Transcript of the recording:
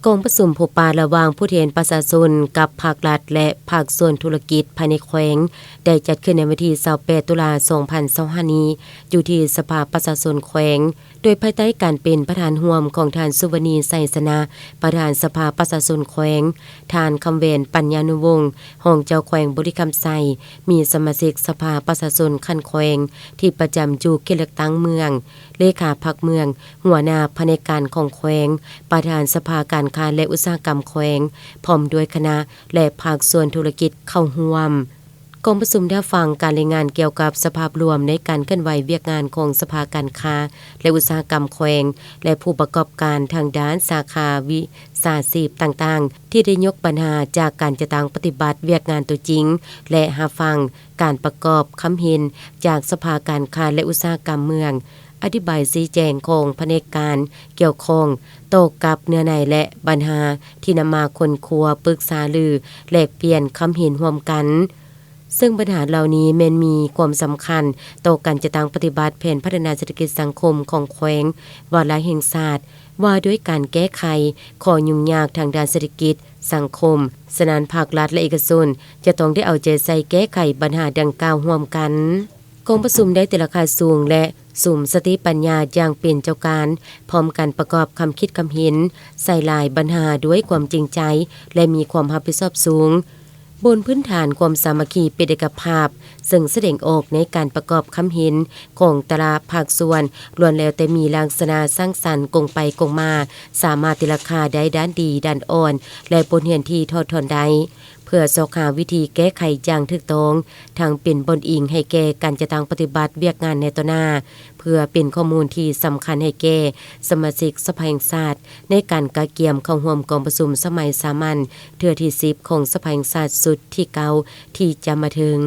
ກອງປະຊຸມພົບປະລະຫວ່າງຜູ້ແທນປະຊາຊົນກັບພາກລັດ ແລະ ພາກສ່ວນທຸລະກິດພາຍໃນແຂວງ ໄດ້ຈັດຂຶ້ນໃນວັນທີຊາວແປດ ຕຸລາ ສອງພັນຊາວຫ້ານີ້ ຢູ່ທີ່ສະພາປະຊາຊົນແຂວງ ໂດຍພາຍໃຕ້ການເປັນປະທານຮ່ວມຂອງທ່ານ ສຸວັນນີ ໄຊຊະນະ ປະທານສະພາປະຊາຊົນແຂວງ, ທ່ານ ຄຳແຫວນ ປັນຍານຸວົງ ຮອງເຈົ້າແຂວງບໍລິຄຳໄຊ, ມີສະມາຊິກສະພາປະຊາຊົນຂັ້ນແຂວງທີ່ປະຈຳຢູ່ເຂດເລືອກຕັ້ງເມືອງ, ເລຂາພັກເມືອງ, ຫົວໜ້າພະແນກການຂອງແຂວງ, ປະທານສະພາການຄ້າ ແລະ ອຸດສາຫະກຳແຂວງ ພ້ອມດ້ວຍຄະນະ ແລະ ພາກສ່ວນທຸລະກິດເຂົ້າຮ່ວມ. ກອງປະຊຸມໄດ້ຮັບຟັງການລາຍງານກ່ຽວກັບສະພາບລວມໃນການເຄື່ອນໄຫວວຽກງານຂອງສະພາການຄ້າ ແລະ ອຸດສາຫະກຳແຂວງ ແລະ ຜູ້ປະກອບການທາງດ້ານສາຂາວິຊາຊີບຕ່າງໆ ທີ່ໄດ້ຍົກບັນຫາຈາກການຈັດຕັ້ງປະຕິບັດວຽກງານຕົວຈິງ ແລະ ຮັບຟັງການປະກອບຄຳເຫັນຈາກສະພາການຄ້າ ແລະ ອຸດສາຫະກຳເມືອງ, ອະທິບາຍຊີ້ແຈງຂອງພະແນກການກ່ຽວຂ້ອງຕໍ່ກັບເນື້ອໃນ ແລະ ບັນຫາທີ່ນຳມາຄົ້ນຄວ້າ, ປຶກສາລື, ແລກປ່ຽນຄຳເຫັນຮ່ວມກັນ. ເຊິ່ງບັນຫາເຫຼົ່ານີ້ແມ່ນມີຄວາມສຳຄັນຕໍ່ການຈັດຕັ້ງປະຕິບັດແຜນພັດທະນາເສດຖະກິດສັງຄົມຂອງແຂວງວາລະແຫ່ງຊາດ ວ່າດ້ວຍການແກ້ໄຂຂໍ້ຫຍຸ້ງຍາກທາງດ້ານເສດຖະກິດສັງຄົມ. ສະນັ້ນ ພາກລັດ ແລະ ເອກະຊົນຈະຕ້ອງໄດ້ເອົາໃຈໃສ່ແກ້ໄຂບັນຫາດັ່ງກ່າວຮ່ວມກັນ. ກອງປະຊຸມໄດ້ຕີລາຄາສູງ ແລະ ສຸມສະຕິປັນຍາຢ່າງເປັນເຈົ້າການ, ພ້ອມກັນປະກອບຄຳຄິດຄຳເຫັນໃສ່ຫຼາຍບັນຫາດ້ວຍຄວາມຈິງໃຈ ແລະ ມີຄວາມຮັບຜິດຊອບສູງ. ບົນພື້ນຖານຄວາມສາມັກຄີເປັນເອກະພາບ, ເຊິ່ງສະແດງອອກໃນການປະກອບຄຳເຫັນຂອງແຕ່ລະພາກສ່ວນ ລ້ວນແລ້ວແຕ່ມີລັກສະນະສ້າງສັນກົງໄປກົງມາ, ສາມາດຕີລາຄາໄດ້ດ້ານດີ, ດ້ານອ່ອນ ແລະ ບົດຮຽນທີ່ຖອດຖອນໄດ້ ເພື່ອຊອກຫາວິທີແກ້ໄຂຢ່າງຖືກຕ້ອງ, ທັງເປັນບ່ອນອີງໃຫ້ແກ່ການຈັດຕັ້ງປະຕິບັດວຽກງານໃນຕໍ່ໜ້າ, ເພື່ອເປັນຂໍ້ມູນທີ່ສຳຄັນໃຫ້ແກ່ສະມາຊິກສະພາແຫ່ງຊາດ ໃນການກະກຽມເຂົ້າຮ່ວມກອງປະຊຸມສະໄໝສາມັນເທື່ອທີສິບຂອງສະພາແຫ່ງຊາດຊຸດທີເກົ້າ ທີ່ຈະມາເຖິງ.